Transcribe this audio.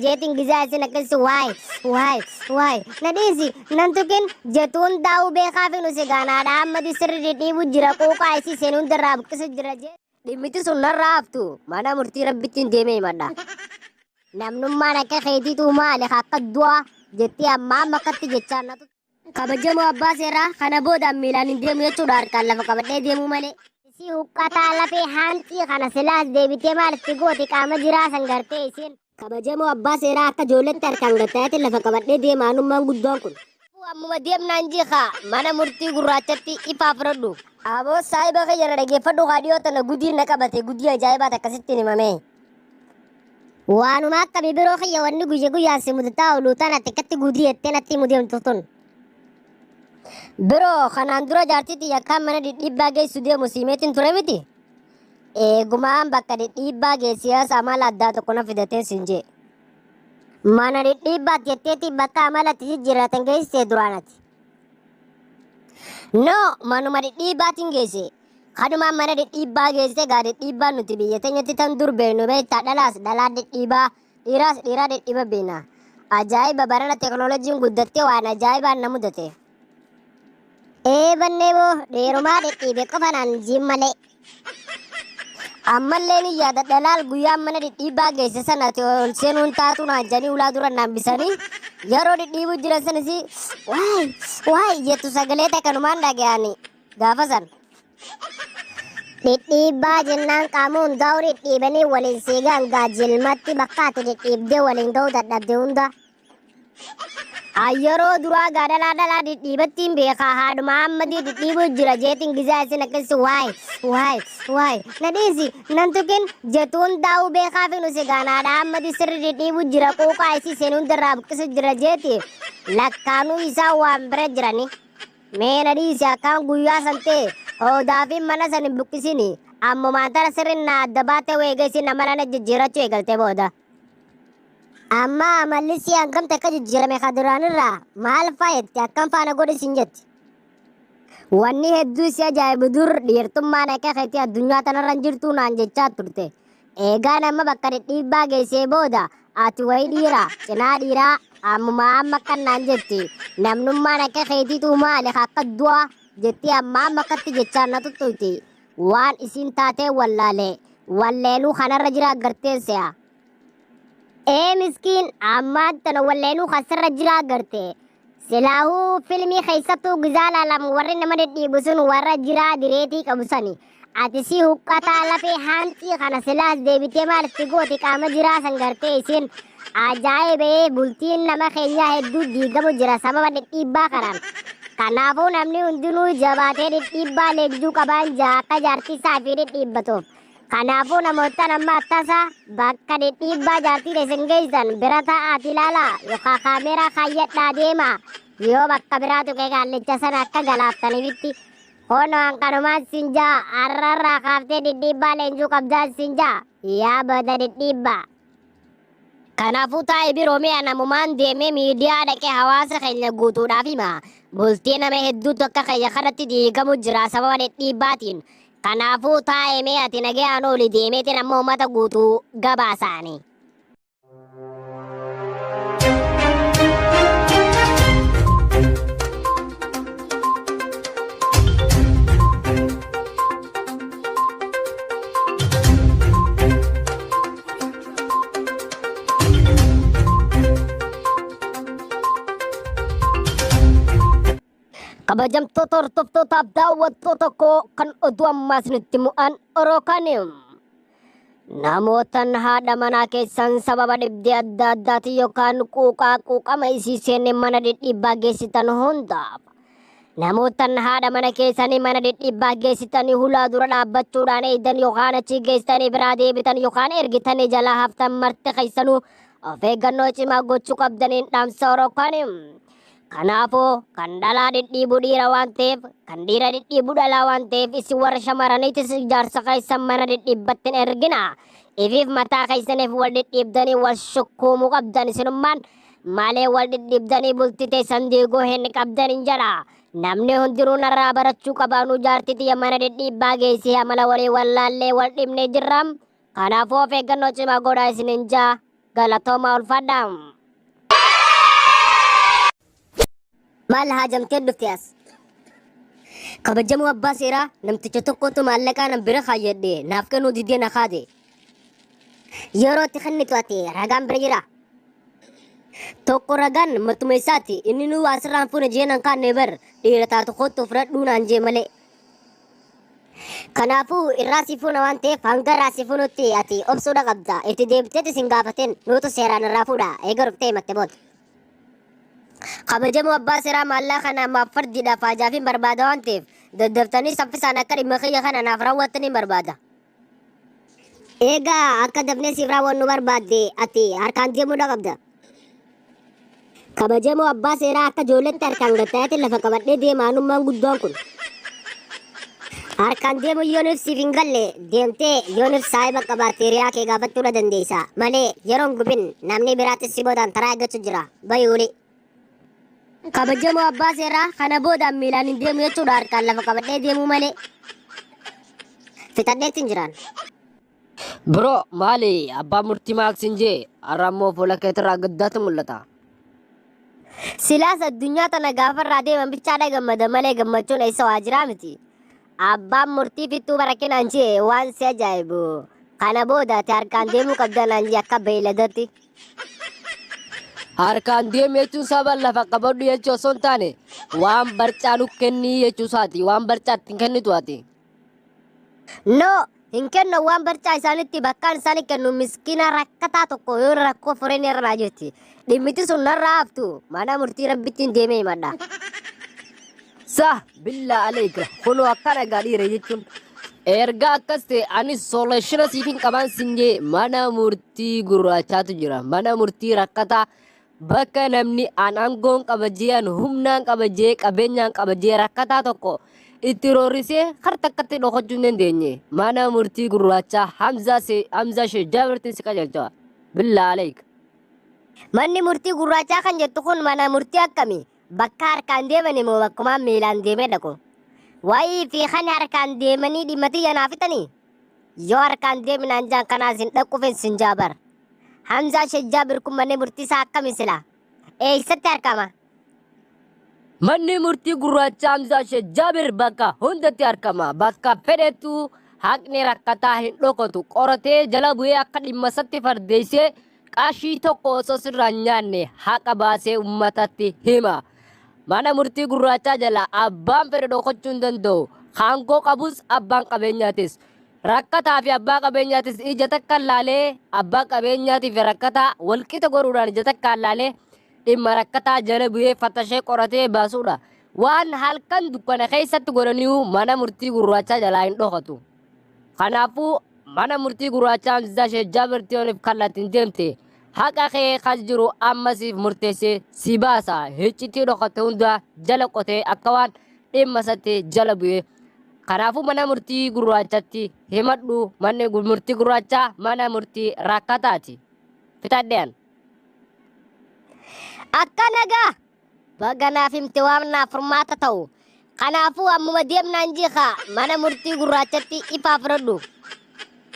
Jeetiin gizaa isin akkasi waay waay waay na dhiisi nan tuqin jetuun daa'uu beekaa fi nusi gaanaadha ammadi sirri dhidhiibu jira quuqaa isii seen hundarraa buqqisu jira jee. Dhimmiti sun narraa haftu mana murtii rabbittiin deemee himadha. Namnummaan akka keetiitu maali akka du'aa jettee amma amma akkatti jechaa natu. Kabajamoo abbaa seeraa kana booda miilaan hin deemu jechuudha harkaan lafa qabadhee deemuu malee. Isii huqqataa lafee haanxii kana silaas deebitee maal itti gooti qaama jiraa san gartee isiin. Kabajamoo abbaa seeraa akka ijoolletti harkaan gattaayatiin lafa qabadhee deema anummaan guddaan kun. Ammuma deemnaan jiika mana murtii gurraachatti ifaa fudhadhu. Aboo saahiba kiyya na dhageeffadhu kaa dhiyoo tana gudiin na qabate gudii ajaa'ibaati akkasittiin himame. Waanuma akkamii biroo kiyya wanni guyya guyyaan si mudataa oolu tana xiqqatti gudii jettee natti himu deemtu tun. Biroo kanaan dura jaartii tiyya akkaan mana dhidhiibbaa geessu deemu siimeetiin ture miti. Eegumaan bakka dhidhiibbaa geessiyaas amala addaa tokko na fidatee siin jee. Mana dhidhiibbaatti jetteetii bakka amala itti jijjiirratan geessitee duraan ati. No, manuma dhidhiibbaatiin geesse. Kanumaan mana dhidhiibbaa geesse gaa dhidhiibbaan nuti biyya teenyatti tan dur beeknu beektaa dhalaas dhalaa dhidhiibaa dhiiraas dhiiraa dhidhiiba beekna. Ajaa'iba barana teknooloojiin guddattee waan ajaa'ibaan na mudate. Ee bannee boo dhiirumaa dhidhiibe qofa naan jiin malee. Ammallee ni yaadadha laal guyyaan mana dhidhiibbaa geesse sana ati ol seenuun taatu naan jedhanii ulaa dura naan bisanii yeroo dhidhiibuu jiran sanis waay waay jettu sagalee takkanumaan dhaga'ani gaafa san. Dhidhiibbaa jennaan qaama hundaa'u dhidhiibanii waliin siigaan gaajilmatti bakka ati dhidhiibdee waliin ga'uu dadhabde hunda. Yeroo duraa gaa dhalaa dhalaa dhidhiibattiin beekaa haadhuma ammadii dhidhiibuu jira jeetiin gizaa isin akkasi waay waay waay na dhiisi nan tuqin jetuun daa'uu beekaa fi nusi gaanaadha ammadii sirri dhidhiibuu jira quuqaa isii seen hundarraa buqqisu jira jeeti lakkaanuu isaa waan bira jirani mee na dhiisi akkaan guyyaa san ta'e hoodaa fi mana san hin buqqisini ammumaan tana sirri na adda baatee weega isin amala na jijjiirachuu eegalte booda. Amma amalli sii hangam takka jijjiirame ka duraanirraa maal faa jetti akkam faana godhi siin jetti. Wanni hedduu si ajaa'ibu dur dhiirtummaan akka keetii addunyaa tanarra hin jirtuu naan jechaa turte. Eegaan amma bakka dhidhiibbaa geessee booda ati wayi dhiira cinaa dhiiraa ammumaa amma akkan naan jetti. Namnummaan akka keetiitu maali ka akka du'a jettee amma amma akkatti jechaan na tuttuyti. Waan isiin taatee wallaale walleenuu kanarra jira garteen se'a. Ee miskiin ammaan tana walleenuu kasirra jiraa garte. Silaahuu filmii keessattuu gizaa laalamu warri nama dhidhiibu sun warra jiraa direetii qabu sani. Ati si huqqataa lafee haanxii kana silaas deebitee maal itti gooti qaama jiraa san gartee isiin ajaa'ibee bultiin nama keenyaa hedduu diigamu jira sababa dhidhiibbaa kanaan. Kanaafuu namni hundinuu jabaatee dhidhiibbaa leenjuu qabaan jaa akka jaartii isaa fi dhidhiibbatuuf. Kanaafuu namoottan amma tasa bakka dhidhiibbaa jaartii teessan geessan bira taa'aati ilaalaa yookaan kaameeraa kaayyadhaa deemaa yoo bakka biraa tuqee kaallicha sana akka galaaftaniifitti kunoo hanqanumaan siin jaa har'arraa kaaftee dhidhiibbaa leenjuu qabdaan siin jaa yaa bada dhidhiibbaa. Kanaafuu taa'e biroo mi'a namumaan deemee miidiyaa dhaqee hawaasa keenya guutuudhaaf hima. Bultii nama hedduutu akka keenya kanatti diigamu jira sababa dhidhiibbaatiin. Kanaafuu taa'e mee ati nagayaan ooli deemeetiin amma uummata guutuu gabaasaani. Kabajamtoota hordoftootaaf daawwattoota koo kan oduu ammaa isinitti mu'an Orookaanium. Namootan haadha manaa keessan sababa dhibdee adda addaatiin yookaan quuqaa quuqama isii seenne mana dhidhiibbaa geessitan hundaaf. Namootan haadha mana keessanii mana dhidhiibbaa geessitanii hulaa dura dhaabbachuudhaan eeydan yookaan achi geessitanii biraa deebitan yookaan ergitanii jalaa haftan marti keessanuu of eeggannoo cimaa gochuu qabdaniin dhaamsa Orookaanium. Kanaafuu kan dhalaa dhidhiibu dhiira waan ta'eef kan dhiira dhidhiibu dhalaa waan ta'eef isin warra shamaraniitis jaarsa keessan mana dhidhiibbattin ergina. Ifiif mataa keessaniif wal dhidhiibdanii wal shukkuumuu qabdan isinummaan malee wal dhidhiibdanii bultii teessan diiguu hin qabdan hin jedha. Namni hundinuu narraa barachuu qabaanuu jaartii tiyya mana dhidhiibbaa geessee amala walii wallaallee wal dhibnee jirra. Kanaafuu of eeggannoo cimaa godhaa isinin jaa. Galatooma ulfaadhaa. Maal haajamtee dhufte as? Kabajamoo abbaa seeraa namticha tokkotu maallaqaa nan bira kaayyadhe naaf kennuu didee na kaade. Yeroo itti kennitu ati ragaan bira jira. Tokko ragaan matuma isaati inni nuu asirraan fuune jee nan kaanne bar dhiira taatu kottu fudhadhuu naan jee malee. Kanaafuu irraa si fuuna waan ta'eef hanga irraa si fuunutti ati obsuudha qabda. Itti deebiteetis hin gaafatin nuutu seeraan irraa fuudha. Eega dhuftee himatte booda. Kabajamoo abbaa seeraa maallaa kana ammaaf fardiidhaaf haajaaf hin barbaada waan ta'eef daddaftanii saffisaan akka dhimma kiyya kana naaf raawwattan hin barbaada. Eegaa akka dafnee siif raawwannu barbaadde ati harkaan deemuudha qabda. Kabajamoo abbaa seeraa akka ijoolletti harkaan gatta'eetiin lafa qabadhee deema anummaan guddaan kun. Harkaan deemu yooniif siif hin galle deemtee yooniif saahiba qabaatte hiriyaa kee gaafachuudha dandeessa malee yeroon gubin namni biraattis si boodaan taraa eeggachuu jira bayuuli. Kabajamoo abbaa seeraa kana boodaan miilaan hin deemu jechuudha harkaan lafa qabadhee deemuu malee. Fixadheetti hin jiraan. Bro maali abbaa murtii maal siin jee har'a immoo fuula keetirraa gaddaatu mul'ata. Silaas addunyaa tana gaafarraa deeman bichaadha gammada malee gammachuun eessa waa jiraa miti. Abbaan murtii fixxuu barakkinaan jee waan si ajaa'ibu. Kana booda ati harkaan deemuu qabda naan jee akka beeyladatti. Harkaan deemi jechuun saba lafa qabadhu jechuu osoo hin taane waan barcaa nu kennii jechuu isaati waan barcaa ittiin kennitu ati. No, hin kennu waan barcaa isaanitti bakkaan isaanii kennu miskiina rakkataa tokko yoo rakkoo fureen irra naa jirti. Dhimmiti sun narraa haftu mana murtii rabbittiin deemee himadha. Sah billaa aleeka kunoo akkana egaa dhiira jechuun. Erga akkas ta'e anis soolashina siif hin qabaan sin jee mana murtii gurraachaatu jira. Mana murtii rakkataa bakka namni an aangoon qaba jee an humnaan qaba jee qabeenyaan qaba jee rakkataa tokko itti roorrisee har takkatti dhokachuu hin dandeenye. Mana murtii gurraachaa Hamzaa Shee Jaabirtiin si qajeelcha. Billaa aleeka. Manni murtii gurraachaa kan jettu kun mana murtii akkami? Bakka harkaan deemani moo bakkumaan miilaan deemee dhaqu? Wayii fi kan harkaan deemanii dhimma tiyya naa fixanii? Yoo harkaan deeminaan jaan kanaas hin dhaquufin sin jaabar. Hamzaa Sheek Jaabir kun manni murtii isaa akkami sila? Eessatti argama? Manni murtii gurraacha Hamzaa Sheek Jaabir bakka hundatti argama. Bakka fedhettu haqni rakkataa hin dhokatu. Qoratee jala bu'ee akka dhimma isatti fardeessee qarshii tokko osoo sirraa hin nyaanne haqa baasee uummatatti hima. Mana murtii gurraachaa jala abbaan fedhe dhokachuu hin danda'u. Aangoo qabus abbaan qabeenyaatis. Rakkataa fi abbaa qabeenyaatis ija takka laalee abbaa qabeenyaatii fi rakkataa walqixa godhuudhaan ija takka laalee dhimma rakkataa jala bu'ee fattashee qoratee baasuudha. Waan halkan dukkana keessatti godhaniiru mana murtii gurraachaa jalaa hin dhokatu. Kanaafuu mana murtii gurraachaa Hamzaa Sheek Jaabir Tiyooniif kallattiin deemte haqa kee kan jiru ammasiif murteessee si baasa. Hiccitii dhokate hunda jala qotee akka waan dhimma isatti jala bu'ee. Kanaafuu mana murtii gurraachatti himadhu manni murtii gurraachaa mana murtii rakkataati. Fixadheen. Akka nagaa baga naaf himte waan naaf furmaata ta'u. Kanaafuu ammuma deemnaan jiika mana murtii gurraachatti ifaa fudhadhu.